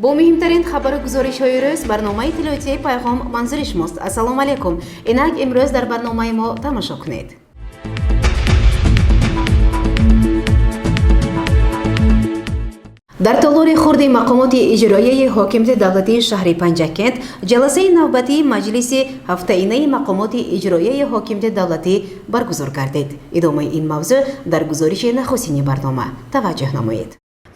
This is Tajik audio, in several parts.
Бо муҳимтарин хабару гузоришҳои рӯз барномаи иттилоотии «Пайғом» манзури шумост. Ассалому алайкум. Инак, имрӯз дар барномаи мо тамошо кунед. Дар толори хурди мақомоти иҷроияи ҳокимияти давлатии шаҳри Панҷакент ҷаласаи навбатии маҷлиси ҳафтаинаи мақомоти иҷроияи ҳокимияти давлатӣ баргузор гардид. Идомаи ин мавзӯъ дар гузориши нахустини барнома таваҷҷӯҳ намоед.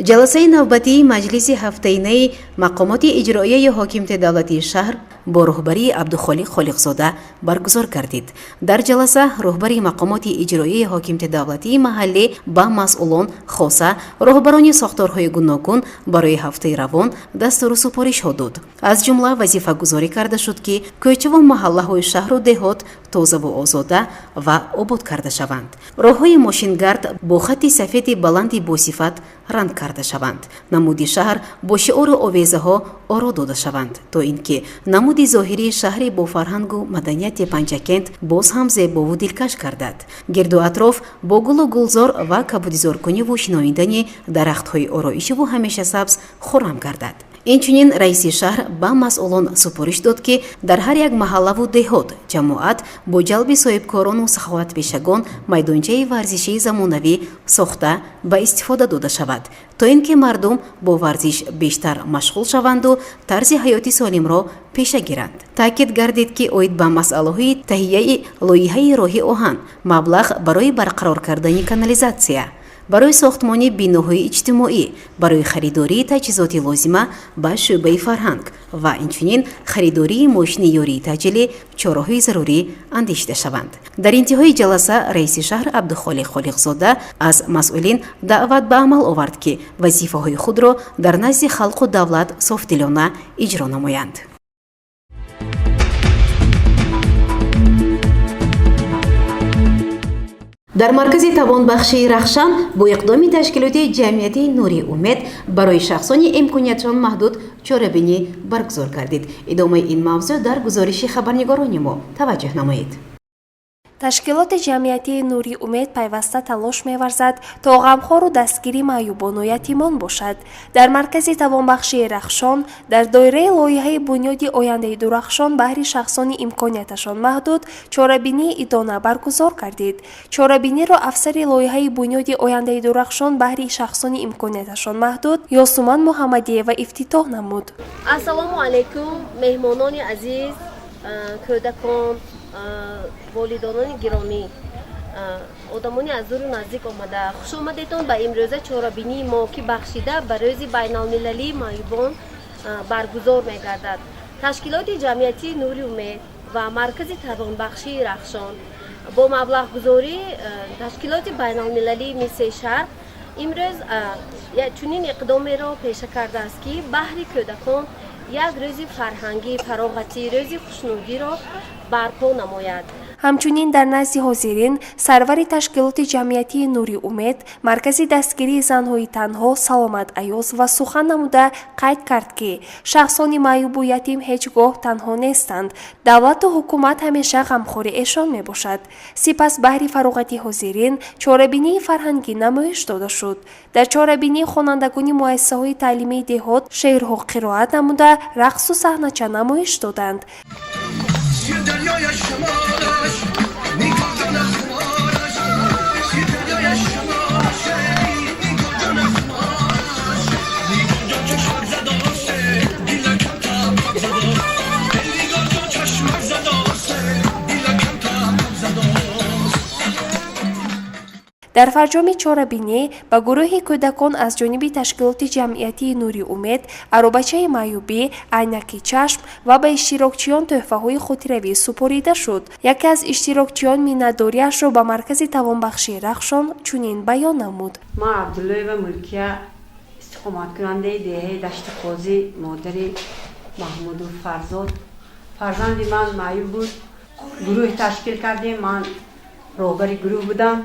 Ҷаласаи навбатии маҷлиси ҳафтаинаи мақомоти иҷроияи ҳокимияти давлатии шаҳр бо роҳбарии Абдухолиқ Холиқзода баргузор гардид. Дар ҷаласа роҳбари мақомоти иҷроияи ҳокимияти давлатии маҳаллӣ ба масъулон, хоса роҳбарони сохторҳои гуногун, барои ҳафтаи равон дастуру супоришҳо дод. Аз ҷумла вазифагузорӣ карда шуд, ки кӯчаву маҳаллаҳои шаҳру деҳот тозаву озода ва обод карда шаванд, роҳҳои мошингард бо хатти сафеди баланди босифат ранг карда шаванд, намуди шаҳр бо шиору овезаҳо оро дода шаванд, то ин ки намуди зоҳирии шаҳри бофарҳангу маданияти Панҷакент боз ҳам зебову дилкаш гардад, гирду атроф бо гулу гулзор ва кабудизоркуниву шинонидани дарахтҳои ороишиву ҳамешасабз хуррам гардад. Инчунин раиси шаҳр ба масъулон супориш дод, ки дар ҳар як маҳаллаву деҳот ҷамоат бо ҷалби соҳибкорону саховатпешагон майдончаи варзишии замонавӣ сохта ба истифода дода шавад, то ин ки мардум бо варзиш бештар машғул шаванду тарзи ҳаёти солимро пеша гиранд. Таъкид гардид, ки оид ба масъалаҳои таҳияи лоиҳаи роҳи оҳан, маблағ барои барқарор кардани канализатсия, барои сохтмони биноҳои иҷтимоӣ, барои харидории таҷҳизоти лозима ба шӯъбаи фарҳанг ва инчунин харидории мошини ёрии таъҷилӣ чораҳои зарурӣ андешида шаванд. Дар интиҳои ҷаласа раиси шаҳр Абдухолиқ Холиқзода аз масъулин даъват ба амал овард, ки вазифаҳои худро дар назди халқу давлат софдилона иҷро намоянд. Дар маркази тавонбахшии «Рахшан» бо иқдоми ташкилоти ҷамъиятии «Нури умед» барои шахсони имкониятшон маҳдуд чорабинӣ баргузор гардид. Идомаи ин мавзӯъ дар гузориши хабарнигорони мо таваҷҷӯҳ намоед. Ташкилоти ҷамъиятии «Нури умед» пайваста талош меварзад, то ғамхору дастгири маъюбону ятимон бошад. Дар маркази тавонбахшии «Рахшон» дар доираи лоиҳаи бунёди ояндаи дурахшон баҳри шахсони имконияташон маҳдуд чорабинии идона баргузор гардид. Чорабиниро афсари лоиҳаи бунёди ояндаи дурахшон баҳри шахсони имконияташон маҳдуд Ёсуман Муҳаммадиева ифтитоҳ намуд. Ассалому алайкум, меҳмонони азиз, кӯдакон, волидонони гиромӣ, одамони аз дуру наздик омада. Хушомадетон ба имрӯза чорабинии мо, ки бахшида ба Рӯзи байналмилалии маъюбон баргузор мегардад. Ташкилоти ҷамъиятии «Нури умед» ва маркази тавонбахшии «Рахшон» бо маблағгузории ташкилоти байналмилалии «Миссияи Шарқ» имрӯз чунин иқдомеро пеша кардааст, ки баҳри кӯдакон як рӯзи фарҳангӣ, фароғатӣ, рӯзи хушнудиро барпо намояд. Ҳамчунин дар назди ҳозирин сарвари ташкилоти ҷамъиятии «Нури умед», маркази дастгирии занҳои танҳо Саломат Аёзова сухан намуда қайд кард, ки шахсони маъюбу ятим ҳеҷ гоҳ танҳо нестанд, давлату ҳукумат ҳамеша ғамхори эшон мебошад. Сипас баҳри фароғати ҳозирин чорабинии фарҳангӣ намоиш дода шуд. Дар чорабинӣ хонандагони муассисаҳои таълимии деҳот шеърҳо қироат намуда, рақсу саҳнача намоиш доданд. دریای شمالش نگاه جان خمارش، دریای شمالش نگاه جان خمارش، نگاه جان چشمک زداسه دیلکم تبک زداس، نگاه جان چشمک زداسه دیلکم تبک زداس. Дар фарҷоми чорабинӣ ба гурӯҳи кӯдакон аз ҷониби ташкилоти ҷамъиятии «Нури умед» аробачаи маъюбӣ, айнаки чашм ва ба иштирокчиён тӯҳфаҳои хотиравӣ супорида шуд. Яке аз иштирокчиён миннатдориашро ба маркази тавонбахшии «Рахшон» чунин баён намуд. Ман Абдуллоева Мулкия, истиқоматкунандаи деҳаи Дашти Қозӣ, модари Маҳмуду Фарзод. Фарзанди ман маъюб буд. Гурӯҳ ташкил кардем, ман роҳбари гурӯҳ будам.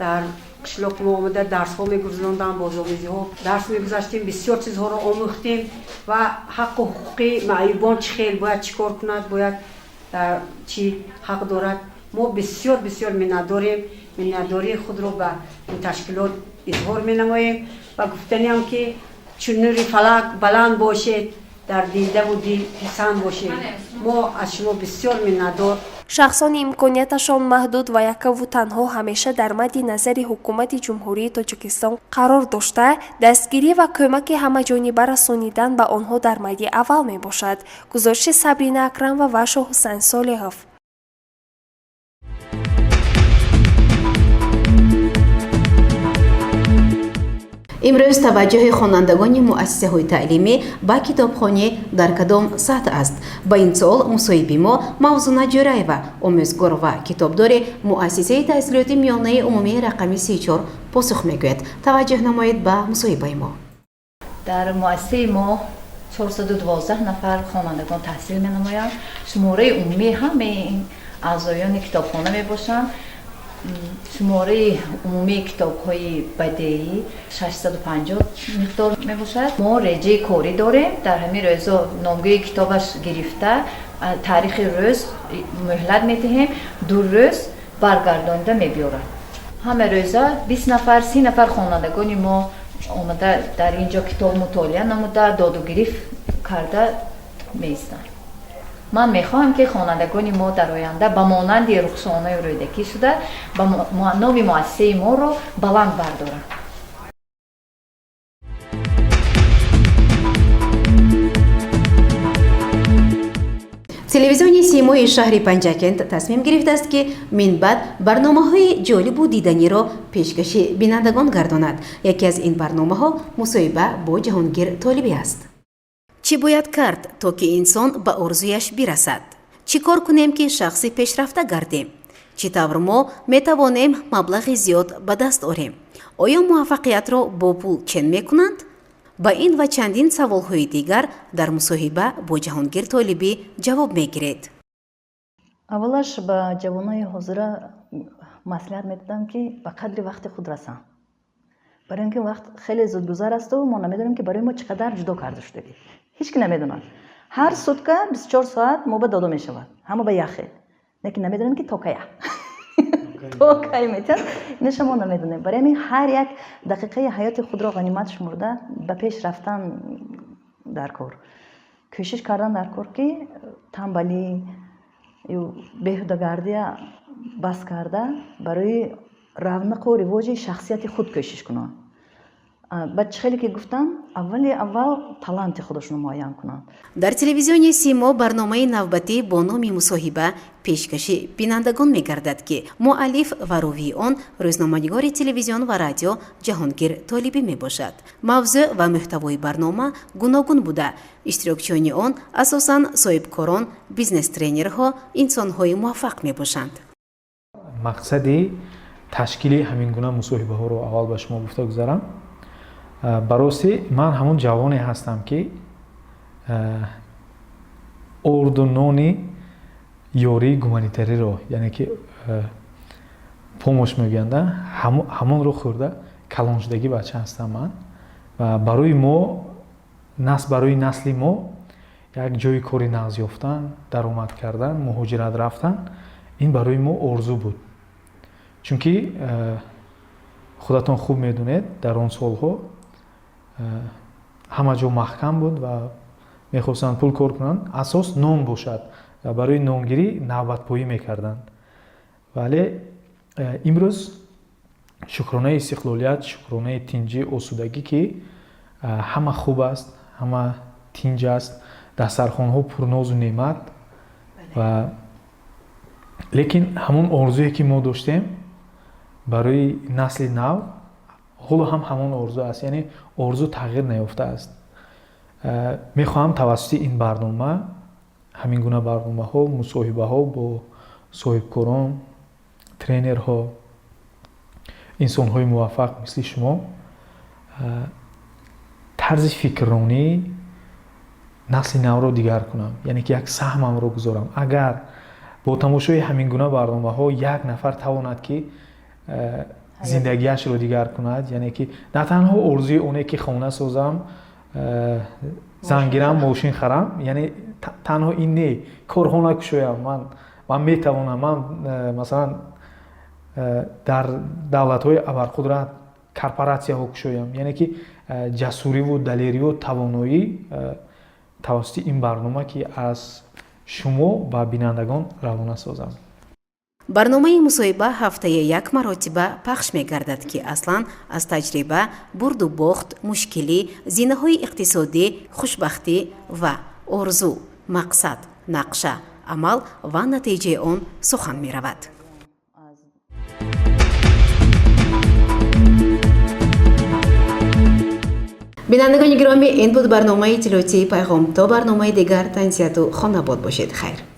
Дар қишлоқи мо омада дарсҳо мегузарондам, бозомӯзиҳо дарс мегузаштем, бисёр чизҳоро омӯхтем ва ҳаққу ҳуқуқи маъюбон чӣ хел бояд, чӣ кор кунад бояд, дар чӣ ҳақ дорад. Мо бисёр бисёр миннатдорем, миннатдории худро ба ин ташкилот изҳор менамоем ва гуфтаниам, ки Чун нури фалак баланд бошед, дар дидаву дил писанд бошед. Мо аз шумо бисёр миннатдор. Шахсони имконияташон маҳдуд ва якаву танҳо ҳамеша дар мадди назари Ҳукумати Ҷумҳурии Тоҷикистон қарор дошта, дастгирӣ ва кӯмаки ҳамаҷониба расонидан ба онҳо дар мадди аввал мебошад. Гузориши Сабрина Акрамова ва Шоҳҳусайн Солиҳов. Имрӯз таваҷҷӯҳи хонандагони муассисаҳои таълимӣ ба китобхонӣ дар кадом сатҳ аст? Ба ин суол мусоҳиби мо Мавзуна Ҷӯраева, омӯзгор ва китобдори муассисаи таҳсилоти миёнаи умумии рақами 34, посух мегӯяд. Таваҷҷӯҳ намоед ба мусоҳибаи мо. Дар муассисаи мо 412 нафар хонандагон таҳсил менамоянд. Шумораи умумии ҳамаи ин аъзоёни китобхона мебошанд. Шумораи умумии китобҳои бадеӣ 650 миқдор мебошад. Мо реҷаи корӣ дорем. Дар ҳамин рӯзо номгӯи китобаш гирифта, таърихи рӯз муҳлат медиҳем, 2 рӯз баргардонида мебиёрад. Ҳама рӯза 20 нафар, 30 нафар хонандагони мо омада дар ин ҷо китоб мутолиа намуда, додугирифт карда меистанд. Ман мехоҳам, ки хонандагони мо дар оянда ба монанди Рухсонаи Рӯдакӣ шуда, ба номи муассисаи моро баланд бардоранд. Телевизиони Симои шаҳри Панҷакент тасмим гирифтааст, ки минбаъд барномаҳои ҷолибу диданиро пешкаши бинандагон гардонад. Яке аз ин барномаҳо мусоҳиба бо Ҷаҳонгир Толибӣ аст. Чӣ бояд кард, то ки инсон ба орзуяш бирасад? Чӣ кор кунем, ки шахси пешрафта гардем? Чӣ тавр мо метавонем маблағи зиёд ба даст орем? Оё муваффақиятро бо пул чен мекунанд? Ба ин ва чандин саволҳои дигар дар мусоҳиба бо Ҷаҳонгир Толибӣ ҷавоб мегиред. Аввалаш, ба ҷавонои ҳозира маслиҳат медодам, ки ба қадри вақти худ расанд, барои ин ки вақт хеле зудгузар асту мо намедонем, ки барои мо чӣ қадар ҷудо карда шудагӣ. Ҳеҷ ки намедонад. Ҳар сутка 24 соат мо ба дода мешавад, ҳама ба як хел, лекин намедонем, ки то кая, то кай метиҳад, инаша мо намедонем. Барои ҳамин ҳар як дақиқаи ҳаёти худро ғанимат шумурда, ба пеш рафтан дар кор, кӯшиш кардан дар кор, ки тамбалӣ, беҳудагардия бас карда, барои равнақу ривоҷи шахсияти худ кӯшиш кунанд. Баъд, чӣ хеле ки гуфтам, аввали аввал таланти худашонро муайян кунанд. Дар телевизиони Симо барномаи навбатӣ бо номи «Мусоҳиба» пешкаши бинандагон мегардад, ки муаллиф ва ровии он рӯзноманигори телевизион ва радио Ҷаҳонгир Толибӣ мебошад. Мавзӯъ ва мӯҳтавои барнома гуногун буда, иштирокчиёни он асосан соҳибкорон, бизнес-тренерҳо, инсонҳои муваффақ мебошанд. Мақсади ташкили ҳамин гуна мусоҳибаҳоро аввал ба шумо гуфта гузарам. Ба ростӣ, ман ҳамон ҷавоне ҳастам, ки орду нони ёрии гуманитариро, яъне ки помощь мегӯянд, ҳамонро хӯрда калоншудагӣ бача ҳастам ман. Ва барои мо, барои насли мо як ҷои кори нағз ёфтан, даромад кардан, муҳоҷират рафтан, ин барои мо орзу буд, чунки худатон хуб медонед, дар он солҳо ҳама ҷо маҳкам буд ва мехостанд пул кор кунанд, асос нон бошад ва барои нонгирӣ навбатпоӣ мекарданд. Вале имрӯз, шукронаи истиқлолият, шукронаи тинҷӣ, осудагӣ, ки ҳама хуб аст, ҳама тинҷ аст, дастархонҳо пурнозу неъмат. Ва лекин ҳамон орзуе, ки мо доштем, барои насли нав ҳоло ҳам ҳамон орзу аст, яъне орзу тағйир наёфтааст. Мехоҳам тавассути ин барнома, ҳамин гуна барномаҳо, мусоҳибаҳо бо соҳибкорон, тренерҳо, инсонҳои муваффақ мисли шумо, тарзи фикрронии насли навро дигар кунам, яъне ки як саҳмамро гузорам. Агар бо тамошои ҳамин гуна барномаҳо як нафар тавонад, ки зиндагиашро дигар кунад, яъне ки на танҳо орзуи оне, ки хона созам, зан гирам, мошин харам, яъне танҳо ин не, корхона кушоям, ман метавонам, ман масалан дар давлатҳои абарқудрат Корпоратсияҳо кушоям, яъне ки ҷасуриву далериву тавоноӣ тавассути ин барнома, ки аз шумо ба бинандагон равона созам. Барномаи мусоҳиба ҳафтаи як маротиба пахш мегардад, ки аслан аз таҷриба, бурду бохт, мушкилӣ, зинаҳои иқтисодӣ, хушбахтӣ ва орзу, мақсад, нақша, амал ва натиҷаи он сухан меравад. Бинандагони гиромӣ, ин буд барномаи иттилоотии Пайғом. То барномаи дигар тансиҳату хонабод бошед. Хайр.